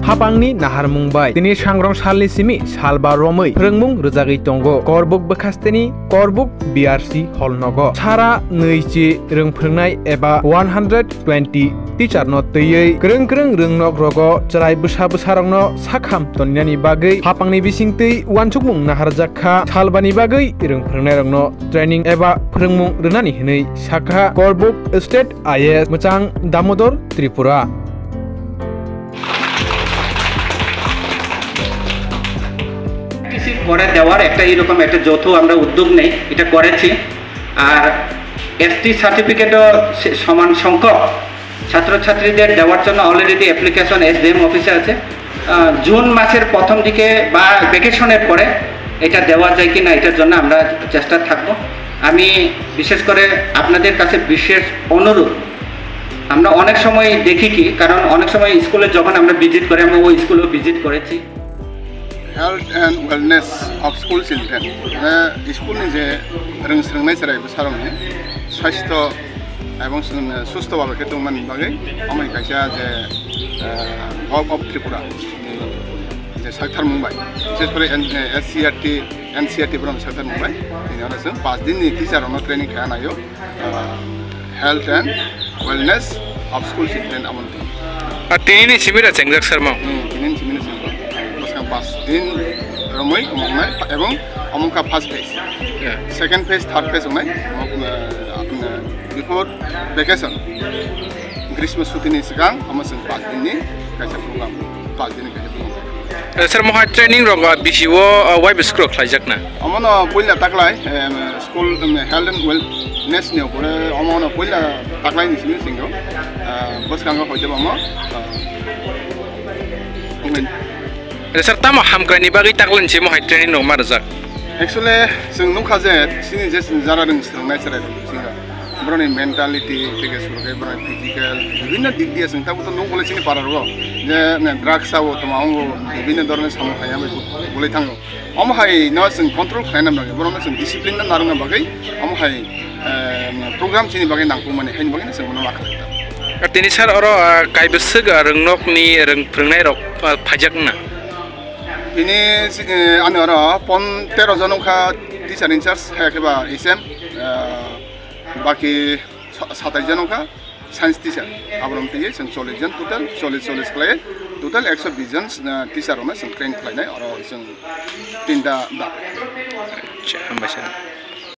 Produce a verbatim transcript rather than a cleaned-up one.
Hapangni naharmung bai tini sangrong salni simi salba romwi phrwngmung rwjagwi tongo. Korbuk bwkhasteni Korbuk B R C hall nogo sara nwichi rwng phrwngnai eba one hundred twenty teacher no twiwi kwrwng kwrwng rwngnok rogo chwrai bwsa bwsa rokno sakham toninani bagwi hapangni bisingtwi uansukmung naharjak kha. Salbani bagwi rwng phrwngnairokno training eba phrwngmung rwnani hwnwi sakha Korbuk State I A S mwchang Damodor Tripura. এসটিসির পরে দেওয়ার একটা এরকম একটা যৌথ আমরা উদ্যোগ নেই, এটা করেছি। আর এসটি সার্টিফিকেটও সে-, সমান সংখ্যক ছাত্রছাত্রীদের দেওয়ার জন্য অলরেডি অ্যাপ্লিকেশন এসডিএম অফিসে আছে। আহ, জুন মাসের প্রথম দিকে বা ভ্যাকেশনের পরে এটা দেওয়া যায় কি না, এটার জন্য আমরা চেষ্টা থাকব। আমি বিশেষ করে আপনাদের কাছে বিশেষ অনুরোধ, আমরা অনেক সময় দেখি কি, কারণ অনেক সময় স্কুলে যখন আমরা ভিজিট করি, আমরা ওই স্কুলেও ভিজিট করেছি। Health and wellness of school children, মানে স্কুলনি যে রং স্রংনাই সেরাই বসারংনি স্বাস্থ্য এবং সুস্থভাবে খেতে মানে বাকি আমি কাছে যে গভ অফ ত্রিপুরা যে সাকথার মুম্বাই, বিশেষ করে এসসিআরটি এনসিআরটি বরং সাকথার মুম্বাই, তিনি অনেক পাঁচ দিন টিচার অনেক ট্রেনিং খাওয়া নাইও। Health and wellness of school children amon twi. A tini ni simi da chengjak sermo. Hmm, tini ni simi ni simi. Bwskang pas din romwi omo wngnai ebong omo wngkha first phase. Yeah. Second phase, third phase wngnai. Omo, eh, before vacation. Grishma suti ni swkang omo chwng pas din ni kaisa program. Pas din ni kaisa program. Eh, sir, mohai training rok, ah, bisi o, ah, waibo sukro khlaijakna? Omono puila taklai, em, school, em, health and wellness ni upore omono puila taklai ni simi singo. Ah, bwskango hoite bamo, ah, Eh, sir, tamo hamkrai ni bagwi taklai ni simi mohai training rok ma rwjak? Actually, chwng nukha je, chini je chwng jara rwng swrwngnai chwrai rok singo. Borokni mentality, tei khe surukai borokni physical, bibhinno dik diye chwng tabuk to nuk bolai chini para rogo. Je, ne, drugs sabo, toma ongo, bibhinno dhoroner samung hai, amai bolai thango. Omo hai no chwng control khlai na bagwi, borokno chwng discipline no narwkna bagwi, omo hai, eh, program chini bagwi nangkukmani, haini bagwi no chwng bono ma khlai ta. Tini sir oro, ah, kaibwswk, ah, rwngnokni rwng phwrwngnairok, ah, phaijak wngna? Tini, eh, ani oro pon-, tero jon wngkha teacher in charge, hai khe ba S M, eh, baki sa-, satais jon wngkha science teacher. Aborok twiwi chwng chollish jon total, chollish, chollish khlai total ekso bish jon, eh, teacher rokno chwng train khlainai oro chwng tinta dak. Acha, hambai sir.